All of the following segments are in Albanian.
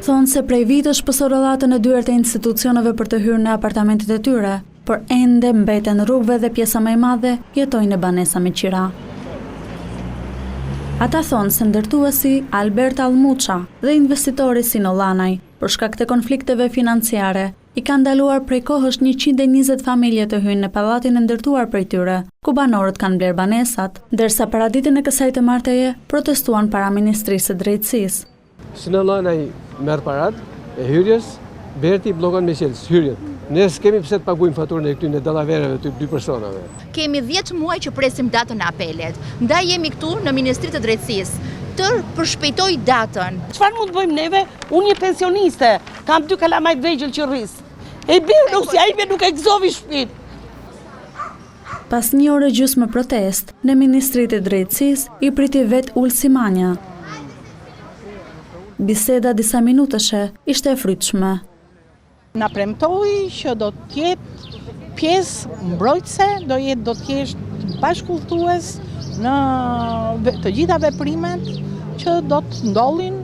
Thonë se prej vitesh po sorollaten në dyert e institucioneve për të hyrë në apartamentet e tyre, por ende mbeten rrugëve dhe pjesa më e madhe jetojnë në banesa me qira. Ata thonë se ndërtuesi Albert Allmuça dhe investitori Sino Llanaj, për shkak të konflikteve financiare, i kanë ndaluar prej kohësh 120 familje të hyjnë në pallatin e ndërtuar prej tyre, ku banorët kanë blerë banesat, ndërsa paraditen e kësaj të marteje protestuan para Ministrisë së Drejtësisë. Sino Llanaj merr parat e hyrjes, Berti bllokon me çelës hyrjen. Ne s'kemi pse të paguajmë faturën e këtyre dallavereve të dy personave. Kemi 10 muaj që presim datën e apelit. Ndaj jemi këtu në Ministri të Drejtësisë. Të përshpejtojë datën. Çfarë mund të bëjmë neve? Unë një pensioniste, kam dy kalamaj të vegjël që rris. E bie nusja ime nuk e gëzovi shpinë. Pas një ore gjysmë protestë, në Ministri të Drejtësisë i priti vetë Ulsi Manja. Biseda disa minutëshe ishte e frytshme. Na premtoi që do të jetë pjesë mbrojtëse, do jetë do të jetë bashkudhëtues në të gjitha veprimet që do të ndodhin.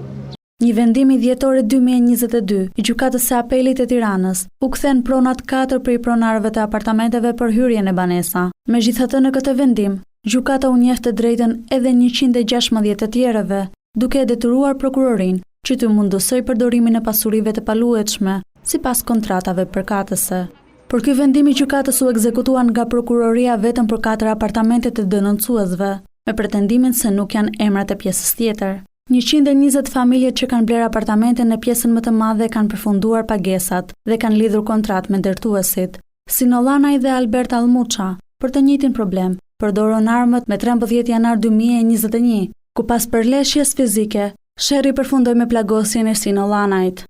Një vendim i dhjetorit 2022 i Gjykatës së Apelit të Tiranës u kthen pronat katër prej pronarëve të apartamenteve për hyrje në banesa. Megjithatë në këtë vendim, gjykata u njeh të drejtën edhe 116 të tjerëve, duke e detyruar prokurorinë që t'u mundësojë përdorimin e pasurive të paluajtshme sipas kontratave përkatëse. Por ky vendim i gjykatës u ekzekutua nga prokuroria vetëm për katër apartamentet e denoncuesve, me pretendimin se nuk janë emrat e pjesës tjetër. 120 familjet që kanë blerë apartamente në pjesën më të madhe kanë përfunduar pagesat dhe kanë lidhur kontratë me ndërtuesit. Sino Llanaj dhe Albert Allmuça, për të njëjtin problem, përdorën armët me 13 janar 2021, ku pas përleshjes fizike, sherri përfundoi me plagosjen e Sino Llanajt.